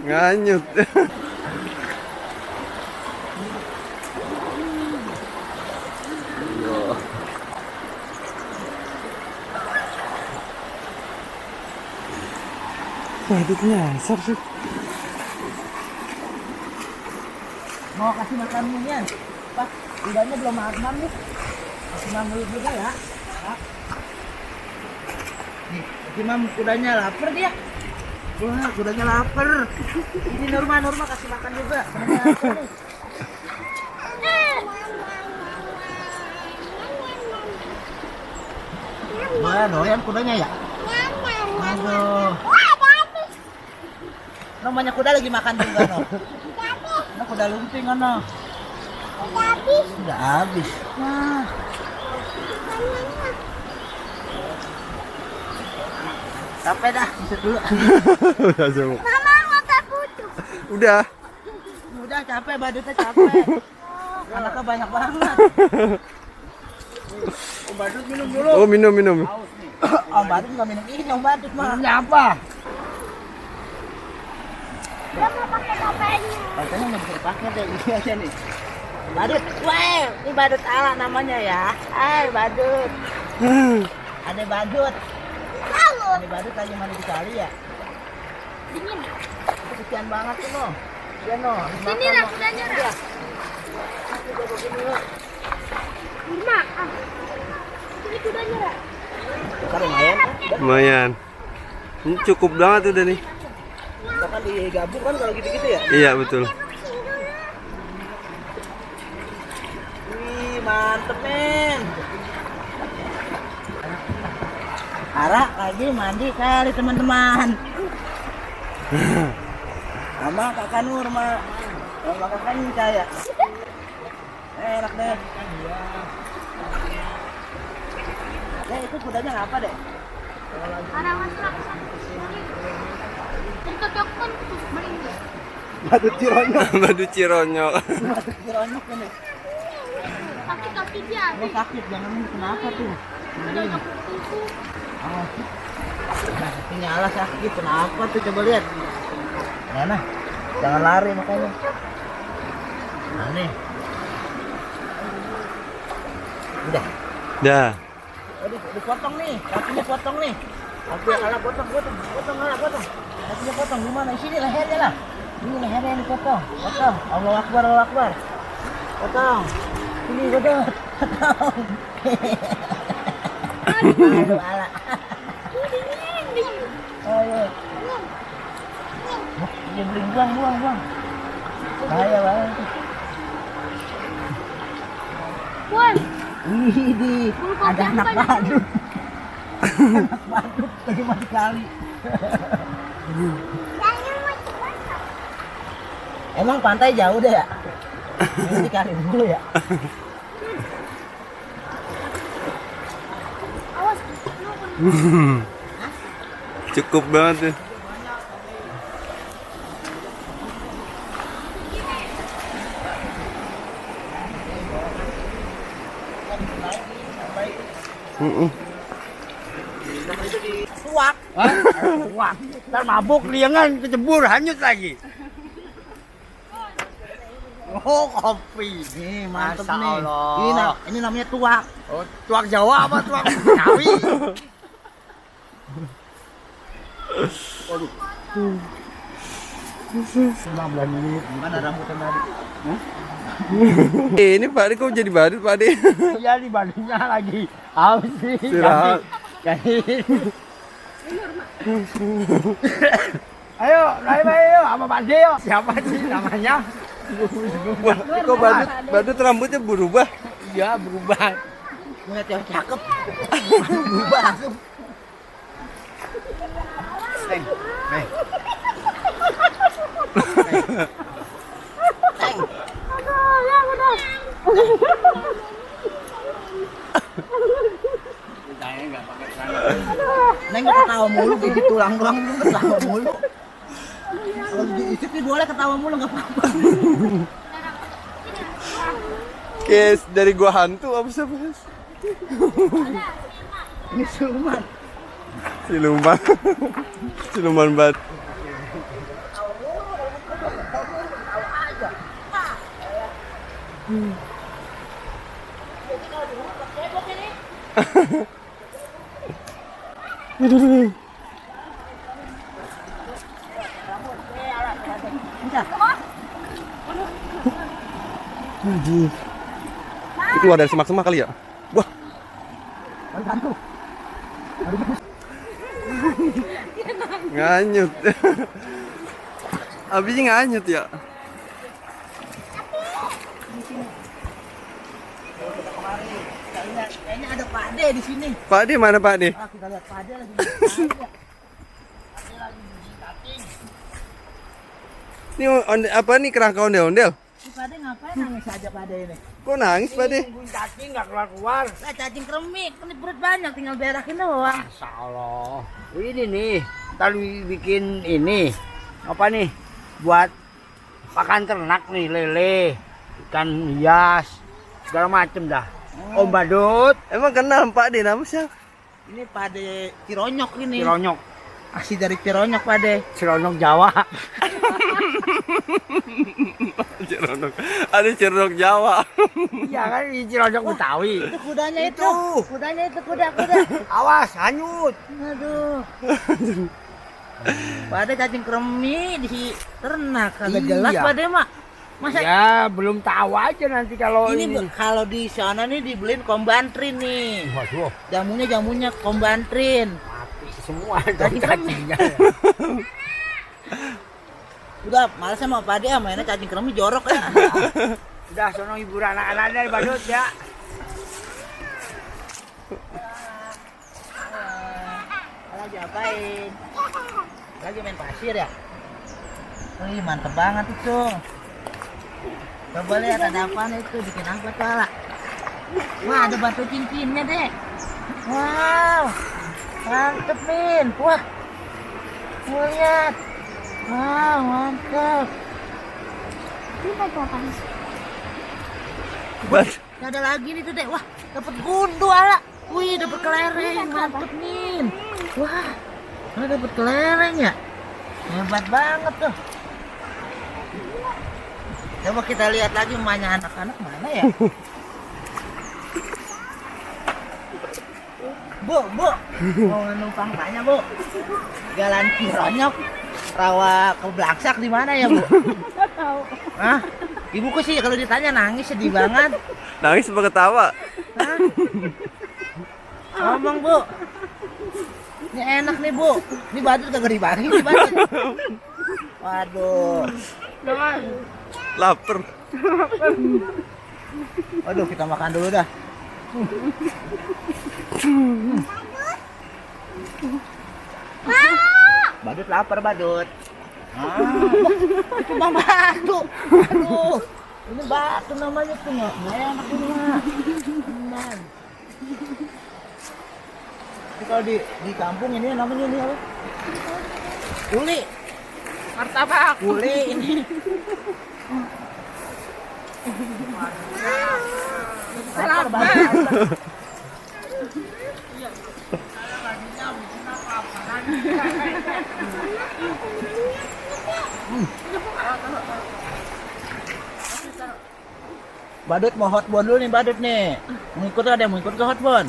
Nganyut. Badutnya nyasar sih. Mau kasih makan minyak, Pak. Kudanya belum makan nih. Kasih mam dulu juga ya. Pak. Nih, kasih mam kudanya lapar dia. Wah, kudanya lapar. Ini Norma kasih makan juga. Wah, doyan kudanya ya? Aduh. Namanya kuda lagi makan juga, no. Nah, kuda lumping, no. Udah habis. Nah. Capek dah, bisa dulu. Udah semua. Mama mau kutu. Udah. Udah capek, badutnya capek. Anaknya banyak banget. Oh, badut minum dulu. Oh, minum. Oh, badut nggak minum ini, yang badut mah. Minumnya apa? Dia mau pakai bapaknya. Katanya nggak bisa dipakai deh, ini aja nih. Badut, wah, ini badut ala namanya ya. Hai, badut. Ada badut. Tahu. Ada badut lagi mandi di kali ya. Dingin. Itu kesian banget tuh, no. Ya, no. Sini lah kudanya, Ra. Makan. Ini kudanya, Ra. Sekarang lumayan. Lumayan. Ini cukup banget udah nih. Kita kan digabung kan kalau gitu-gitu ya. Iya, betul. Wih, mantep, men. Ara lagi mandi kali teman-teman. Sama kakak Nur mah. Sama kakak Nica ya. Enak deh. Itu kudanya ngapa deh? Ada masak. Untuk dokter terus beli. Badut cironyok. Badut cironyok. Badut cironyok ini. Sakit kaki dia. Oh, sakit, jangan ini kenapa tuh? Ada dokter itu. Awas. Nah, ini nyala sakit, kenapa tuh coba lihat. Mana? Jangan lari makanya. Nah nih. Udah. Dah. Oh, dipotong nih, kakinya potong nih. Kaki ala potong. Kakinya potong gimana? Sini lehernya lah. Ini lehernya yang dipotong. Potong. Allahu Akbar. Potong. Sini potong. Aduh ala. Ayo. Dia beli buang. Bahaya banget. Woi, Widih, ada anak badut. Anak badut lagi mandi kali. Emang pantai jauh deh ya? Ini kali dulu ya. awas. Cukup banget tuh. Tuak. Tuak. Ntar mabuk liangan kecebur hanyut lagi. Oh, kopi. Nih, mantep Masya nih. Allah. Ini namanya tuak. Oh, tuak Jawa apa tuak Betawi? 15 menit. Mana rambutnya tadi? Ini Pak De, kok jadi badut Pak De? Iya di badannya lagi habis nih. Istirahat. Ayo, ayo, sama Pak De yuk. Siapa sih namanya? Wah, kok badut rambutnya berubah? Iya berubah. Ngeliat yang cakep. Berubah langsung. Teng. Neng ketawa mulu, gigi tulang-tulang ketawa mulu. Kalau diisip sih boleh ketawa mulu nggak apa-apa. Kes dari gua hantu apa sih Mas? Ini siluman. Siluman. Siluman bat. Jadi kalau di rumah pakai cebok ini. Anjir. Itu keluar dari semak-semak kali ya? Wah, nganyut. Abisnya nganyut ya. Kayaknya ada Pak Ade di sini. Pak De mana Pak De? Ah, kita lihat Pak Ade lagi. Ini apa nih kerangka ondel-ondel? Si Pak Ade ngapain nangis aja Pak Ade ini? Kok nangis Pak De? Tungguin cacing nggak keluar-keluar. Lah cacing kremik, ini perut banyak tinggal berakin doang. Masya Allah. Ini nih, ntar bikin ini. Apa nih? Buat pakan ternak nih, lele, ikan hias, segala macem dah. Om Badut, Emang kenal Pak De nama siapa? Ini Pak Ade Cironyok ini. Cironyok, Asli dari Cironyok Pak Ade. Cironyok Jawa. Cironok. Ada Cironok Jawa. Iya kan, ini Cironyok Betawi. Itu kudanya itu. Kudanya itu kuda. Awas, hanyut. Aduh. Pak Ade cacing kremi di ternak kagak jelas Iya. Pak Ade mah. Masa Ya, belum tahu aja nanti kalau ini ini. kalau di sana nih dibeliin kombantrin nih. Waduh, Jamunya kombantrin. mati semua dong Cacing kremi. cacingnya. Udah males sama Pak Ade mainnya cacing kremi jorok ya. Udah, sono hiburan anak-anak dari Badut ya. Lagi apain? Lagi main pasir ya? Wih mantep banget itu. Coba lihat ada apaan itu, bikin apa tuh Ala? Wah ada batu cincinnya deh. Wow, mantep Min. Wah, mau lihat. Wow, mantep. Ini baju apa nih? Ada lagi nih tuh deh. Wah, dapat gundu Ala. Wih, dapat kelereng, mantep Min. Wah, dapat kelereng ya. Hebat banget tuh. Coba kita lihat lagi emaknya anak-anak mana ya? Bu, mau numpang tanya Bu, Jalan Cironyok, rawa ke Blaksak di mana ya Bu? Nggak tahu. Hah? Ibuku sih kalau ditanya nangis sedih banget. Nangis apa ketawa? Hah? Ngomong Bu, ini enak nih Bu, ini badut kagak dibagi nih badut. Waduh, Laper. waduh kita makan dulu dah. Badut lapar badut. Itu mah batu. Aduh, ini batu namanya tuh nggak enak ini mah. Aman. Ini kalau di kampung ini namanya ini apa? Kuli. Martabak. Kuli ini. Lapar banget. Badut mau hotbon dulu nih badut nih. Mau ikut ada mau ikut ke hotbon.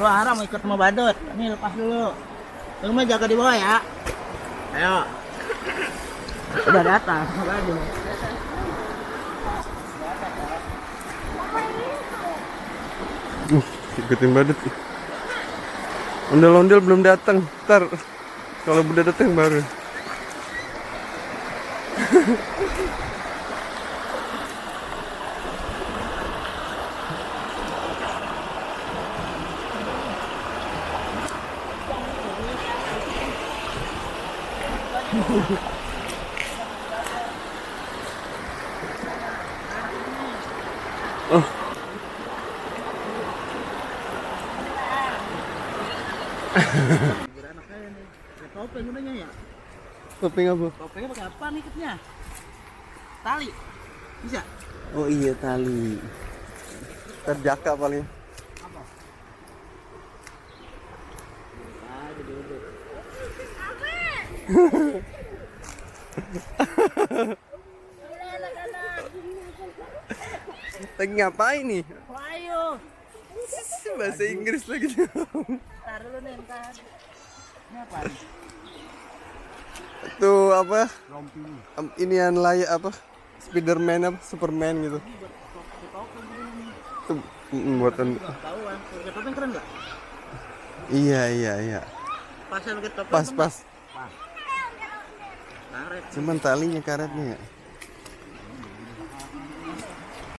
Lu harap mau ikut sama badut. Nih lepas dulu. Lu jaga di bawah ya. Ayo. Udah datang badut. Ikutin badut. Ondel-ondel belum datang. Ntar kalau udah datang baru. Oh, Topeng udahnya ya. topeng apa? Topengnya pakai apa nih ikatnya? Tali. Bisa? Oh iya tali. Terjaka paling. Lagi ngapain nih? Ayo. Bahasa Inggris lagi. Ntar dulu nih, ntar. Ini apa? Tuh apa? Rompi. Inian layak apa? Spiderman apa? Superman gitu. Tuh buatan. Tahuan. Pakai topeng keren nggak? Iya. Pasnya pakai topeng. Pas. Karet. Cuman talinya karetnya ya.